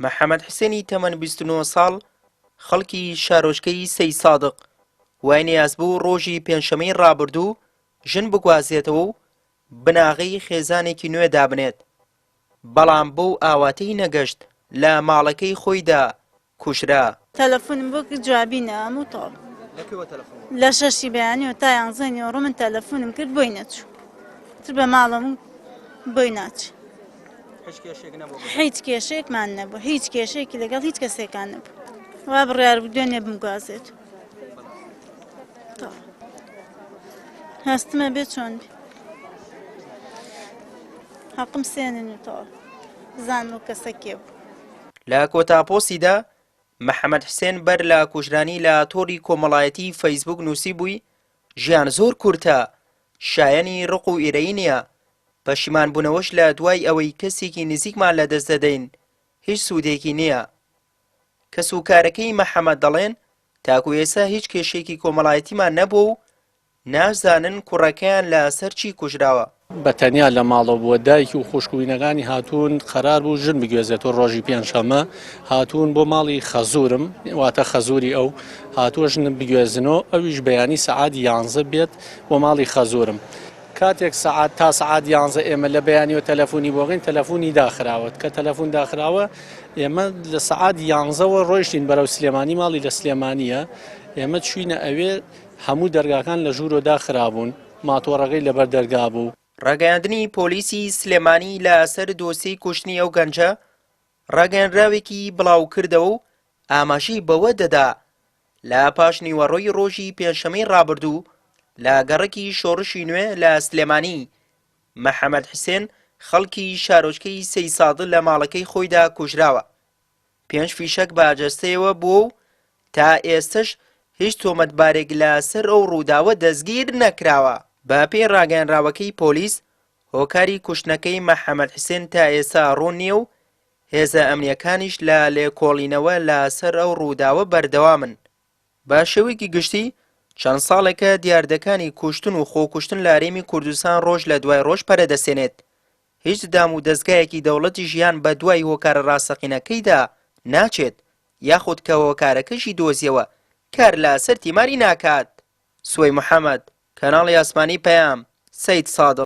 محەمەد حسێنی تەمەن 29 ساڵ خەڵکی شارۆچکەی سەیدسادق وای نیازبوو ڕۆژی پێنجشەمەی ڕابردوو ژن بگوازێتەوە و بناغەی خێزانێکی نوێ دابنێت، بەڵام بەو ئاواتەی نەگەشت لە ماڵەکەی خۆیدا کوژرا. تەلەفونم بۆ کرد جوابی نەام و تەواو. لە کوێوە تەلەفون بۆ؟ لە شەشی بەیانیەوە تا یانزەی نیوەڕۆ من تەلەفونم کرد بۆی نەچوو. تر بە ماڵەوەم بۆی ناچێ. هیچ کێشەیەک نەبووە؟ هیچ کێشەیەکمان نەبوو. هیچ کێشەیەکی لەگەڵ هیچ کەسێکان نەبوو. وا بڕیار بوو دوێنێ بمگوازێت. تەواو. هەستمە بێ چۆن بێ. حەقم سێنن و تەواو. بزانم ئەو کەسە کێ بوو. لە کۆتا پۆستیدا، محەمەد حسێن بەر لە کوژرانی لە تۆڕی کۆمەڵایەتیی فەیسبووک نووسیبووی، ژیان زۆر کورتە، شایەنی ڕق و ئیرەیی نییە، پەشیمانبوونەوەش لە دوای ئەوەی کەسێکی نزیکمان لەدەست دەدەین، هیچ سوودێکی نییە. کەسوکارەکەی محەمەد دەڵێن، تاکو ئێستا هیچ کێشەیەکی کۆمەڵایەتیمان نەبووە و نازانن کوڕەکەیان لە سەر چی کوژراوە. بە تەنیا لە ماڵەوە بووە، دایکی و خوشک و وینەکانی هاتوون، قەرار بوو ژن بگوێزێتەوە ڕۆژی پێنجشەممە هاتوون بۆ ماڵی خەزوورم، واتە خەزووری ئەو، هاتووە ژن بگوێزنەوە، ئەویش بەیانی سەعات یانزە بێت بۆ ماڵی خەزوورم. کاتێک سەعات تا سەعات یانزە ئێمە لە بەیانیەوە تەلەفونی بۆ بکەین، تەلەفونی داخراوە، کە تەلەفون داخراوە ئێمە لە سەعات یانزەوە ڕۆیشتین بەرەو سلێمانی، ماڵی لە سلێمانییە، ئێمە چووینە ئەوێ، هەموو دەرگاکان لە ژوورۆ داخرابوون، ماتۆڕەکەی لەبەر دەرگا بوو. ڕاگەیاندنی پۆلیسی سلێمانی لە سەر دۆسیەی کوشتنی ئەو گەنجە ڕاگەیەنراوێکی بڵاوکردەوە و ئاماژەی بەوە دەدا لە پاشنیوەڕۆی ڕۆژی پێنجشەمەی ڕابردوو لە گەڕەکی شۆڕشی نوێ لە سلێمانی محەمەد حسێن خەڵکی شارۆچکەی سەیسادڵ لە ماڵەکەی خۆیدا کوژراوە. پێنج فیشەک بە جەستەیەوە بووە و تا ئێستەش هیچ تۆمەتبارێک لە سەر ئەو ڕووداوە دەستگیر نەکراوە. بە پێی ڕاگەیەنراوەکەی پۆلیس، هۆکاری کوشتنەکەی محەمەد حسێن تا ئێستا ڕوون نییە و هێزە ئەمنییەکانیش لە لێکۆڵینەوە لە سەر ئەو ڕووداوە بەردەوامن. بە شێوەیەکی گشتی چەند ساڵێکە دیاردەکانی کوشتن و خۆکوشتن لە هەرێمی کوردستان ڕۆژ لە دوای ڕۆژ پەرە دەسێنێت. هیچ دام و دەزگایەکی دەوڵەتیش یان بە دوای هۆکارە ڕاستەقینەکەیدا ناچێت یاخود کە هۆکارەکەشی دۆزیەوە کار لە سەر تیماری ناکات. سوەی محەمەد، کەناڵی ئاسمانی پەیام، سەید سادق.